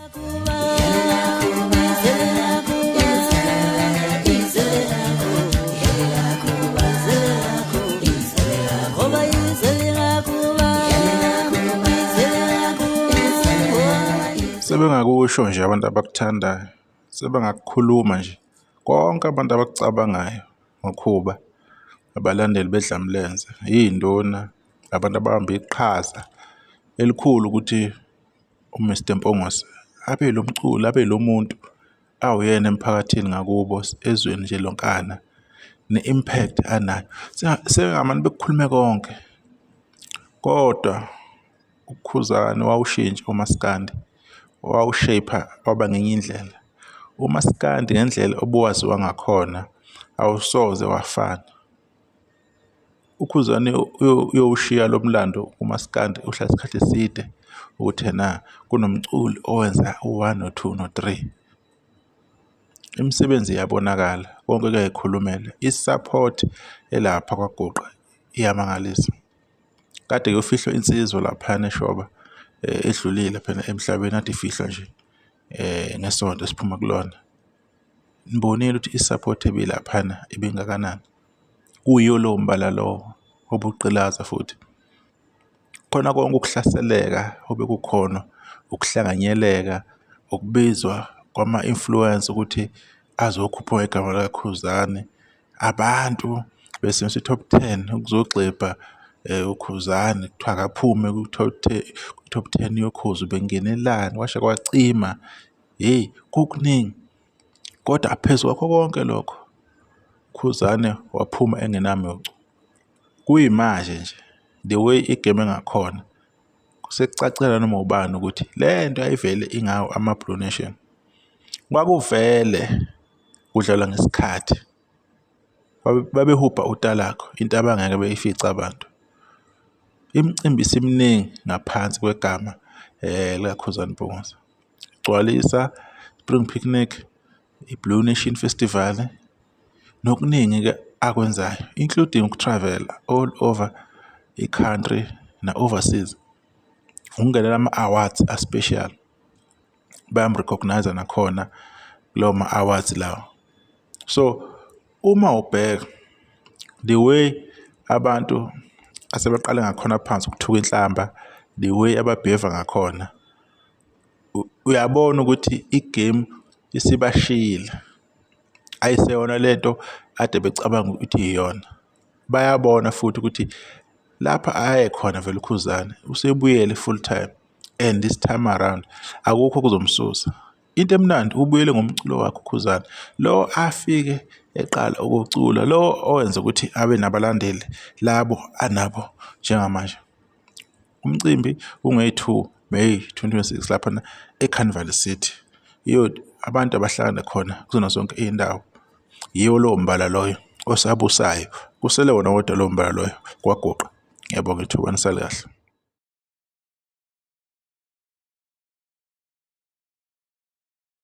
Sebengakusho nje abantu abakuthandayo, sebengakukhuluma nje konke abantu abakucabangayo ngoKhuba, abalandeli beDlamlenze, iy'nduna, abantu ababambe iqhaza elikhulu ukuthi u-Mr Mpungose abe lo mculi, abe lo muntu awuyena emphakathini ngakubo, ezweni nje lonkana, ne-impact anayo. Sebengamane bekukhulume konke, kodwa uKhuzani wawushintsha umaskandi, wawu-shape-a waba ngenye indlela. Umaskandi ngendlela obuwaziwa ngakhona awusoze wafana. UKhuzani uyowushiya lo mlando kumaskandi uhlale isikhathi eside ukuthi ena kunomculi owenza u-one no-two no-three. Imisebenzi iyabonakala, konke kuyayikhulumela. I-support elapha kwaGuqa iyamangalisa. Kade kuyofihlwa insizwa laphayana eShoba edlulile phela emhlabeni, kade ifihlwa nje ngesonto esiphuma kulona. Nibonile ukuthi i-support ebilaphana ibingakanani. Kuyiwo lowo mbala lowo obugqilaza futhi. Khona konke ukuhlaseleka obekukhona, ukuhlanganyeleka, ukubizwa kwama-influencer ukuthi azokhuphuka igama likaKhuzani. Abantu besebenzisa i-top ten ukuzogxibha uKhuzani, kuthiwa akaphume ku-top ten, ku-top ten yoKhozi ubengenelani, kwasha kwacima. Hheyi, kukuningi kodwa phezu kwakho konke lokho, uKhuzani waphuma engenamucu. Kuyimanje nje the way i-game engakhona sekucacela noma ubani ukuthi le nto yayivele ingawo ama-Blue Nation. Kwakuvele kudlalwa ngesikhathi, babehubha utalagu into abangeke beyifice abantu. Imicimbi isiminingi ngaphansi kwegama likaKhuzani Mpungose. Gcwalisa, Spring Picnic, i-Blue Nation Festival, nokuningi-ke akwenzayo including uku-travel-a all over i-country na-overseas. Ukungenela ama-awards a-special, bayam-recognise-a nakhona kulawo ma-awards lawo. So, uma ubheka the way abantu asebeqale ngakhona phansi ukuthuka inhlamba, the way aba-behave-a ngakhona, uyabona ukuthi i-game isibashiyile, ayiseyona lento ade becabanga ukuthi iyona. Bayabona futhi ukuthi lapha aye khona vele uKhuzani usebuyele full time and this time around akukho okuzomsusa. Into emnandi ubuyele ngomculo wakhe uKhuzani, lo afike eqala ukuwucula, lo owenza ukuthi abe nabalandeli labo anabo njengamanje. Umcimbi ungeyi-two May 2026 laphana e-Carnival City. Iyo abantu abahlangane khona kuzona zonke iy'ndawo. Yiwo lowo mbala loyo osabusayo, kusele wona wodwa lowo mbala loyo kwaGuqa. Ngiyabonga ithuba, nisale kahle.